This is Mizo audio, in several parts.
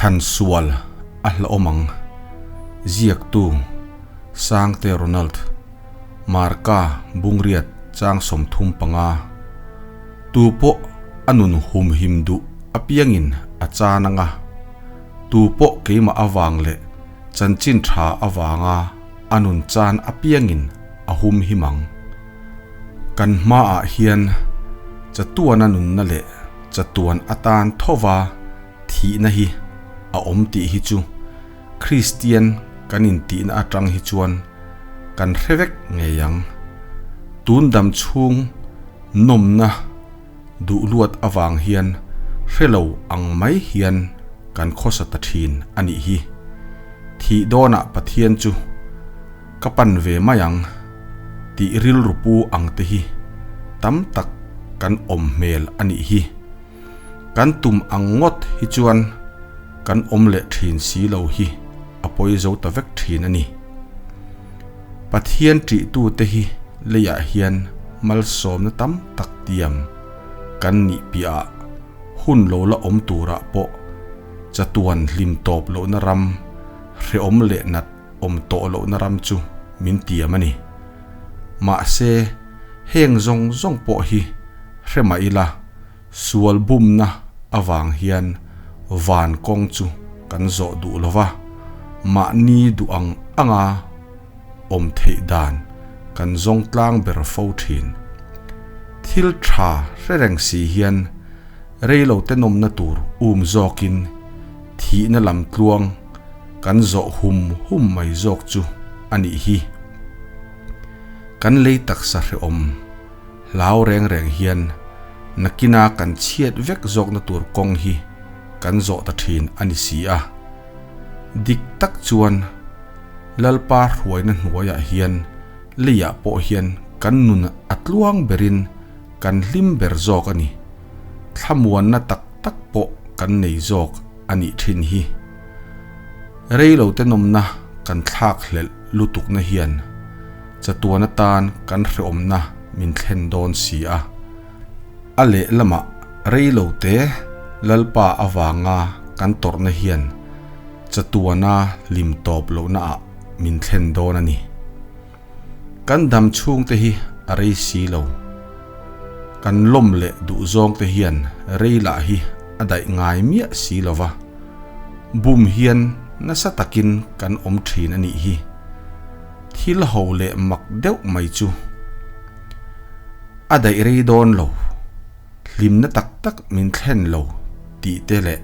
Thlan sual a hlauhawm ang. Ziaktu, Sangte Ronald, Marka Bungriat chang 35. Tu pawh a nun humhim duh apiangin a chan anga, tu pawh keimah avang leh chanchin tha avanga a nun chan apiangin a humhim ang. Kan hmaah hian chatuana nunna leh chatuan atan thova thihna hi a awm tih hi chu Kristian kan intihna atang hi chuan kan hre vek ngei ang. Tun dam chhung nawmna duh luat avang hian hre lo ang mai hian kan khawsa ta thin a nih hi. Thih dawnah Pathian chu ka pan ve mai ang tih rilru pu ang te hi tam tak kan awm hmel a nih hi. Kan tum ang ngawt hi chuan kan awm leh thin si lo hi a pawi zo ta vek thin a ni. Pathian ṭihtute hi leiah hian malsawmna tam tak tiam kan nih piahah hun lo la awm turah pawh chatuan hlim tawp lohna ram, hrehawm leh nat awm tawh lohna ram chu min tiam a ni. Mahse, heng zawng zawng pawh hi hre mah ila, sual bumna avang hian van kawng chu kan zawh duh lo va, mahni duh ang anga awm theih dan kan zawng tlang ber fo thin. Thil tha hre reng si hian reilo te nawmna tur um zawkin thihna lam tluang kan zawh hum hum mai zawk chu a nih hi. Kan lei taksa hrehawm hlau reng reng hian nakina kan chhiat vek zawkna tur kawng hi kan zawh ta thin a ni si a. Dik tak chuan Lalpa hruaina hnuaiah hian leiah pawh hian kan nun a tluang berin kan hlim ber zawk a ni. Thlamuanna tak tak pawh kan nei zawk a nih thin hi. Reilote nawmna kan thlak hlelh lutukna hian chatuan atan kan hrehawmna min thlen dawn si a. A lehlamah reilote Lalpa avanga kan tawrhna hian chatuana hlim tawp lohnaah min thlen dawn a ni. Kan dam chhungte hi a rei si lo. Kan lawm leh duh zawngte hian rei lah hi a daih ngai miah si lo va, bum hian nasa takin kan awm thin a nih hi. Thil ho leh mak deuh mai chu a daih rei dawn lo, hlimna tak tak min thlen lo tih te leh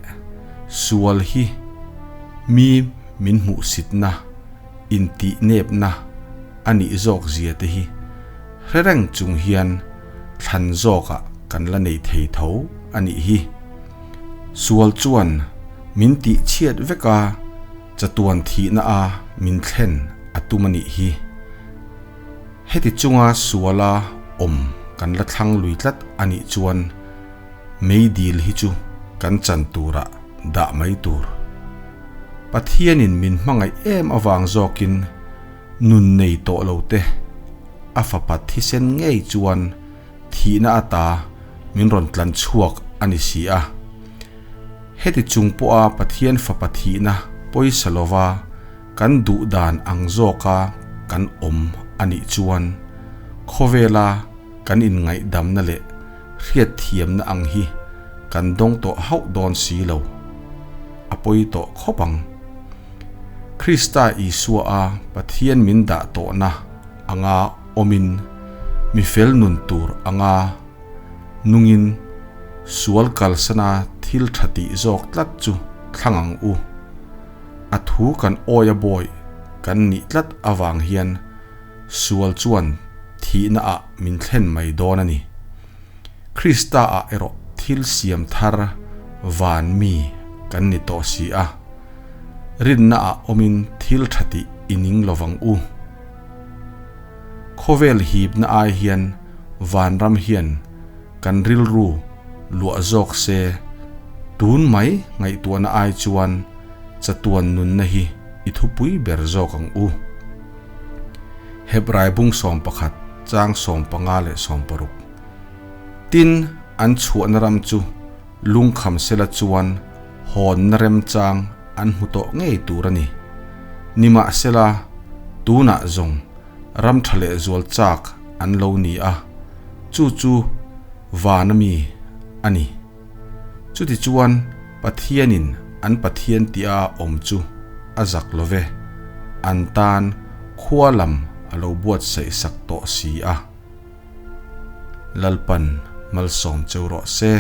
sual hi mi min hmuhsitna, intihnepna a nih zawk zia te hi hre reng chung hian thlan zawkah kan la nei thei tho a nih hi. Sual chuan min tihchhiat vek a, chatuan thihna a min thlen a tum a nih hi. Heti chunga suala awm kan la thlang lui tlat a nih chuan meidil hi chu kan chan turah dah mai tur. Pathianin min hmangaih em avang zawkin nun nei tawh lo te a fapa thisen ngei chuan thihna ata min rawn tlan chhuak a ni si a. Heti chung pawha Pathian fapa thihna pawisa lova kan duh dan ang zawka kan awm a nih chuan khawvela kan inngaihdamna leh hriatthiamna ang hi kan dawng tawh hauh dawn si lo. A pawi tawh khawp ang. Krista Isua a Pathian min dah tawhna anga awmin mi fel nun tur anga nungin sual kalsana thil tha tih zawk tlat chu thlang ang u. A thu kan awi a bawi kan nih tlat avang hian sual chuan thihna ah min thlen mai dawn a ni. Krista ah erawh thil siam thar van mi kan ni tawh si a, rinna ah awmin thil tha tih i ning lovang u. Khawvel hipna ai hian vanram hian kan rilru luah zawk se, tun mai ngaihtuahna ai chuan chatuan nunna hi i thupui ber zawk ang u. Hebrai bung 11 chang 15 leh 16. Tin, an chhuahna ram chu lungkham sela chuan hawnna remchang an hmu tawh ngei tur a ni. Nimahsela, tunah zawng ram tha leh zual chak an lo ni a, chu chu vana mi a ni. Chutichuan, Pathianin an Pathian tia awm chu a zak lo ve, an tan khua lam a lo buatsaih sak tawh si a. Lalpan malsawm cheu rawh se.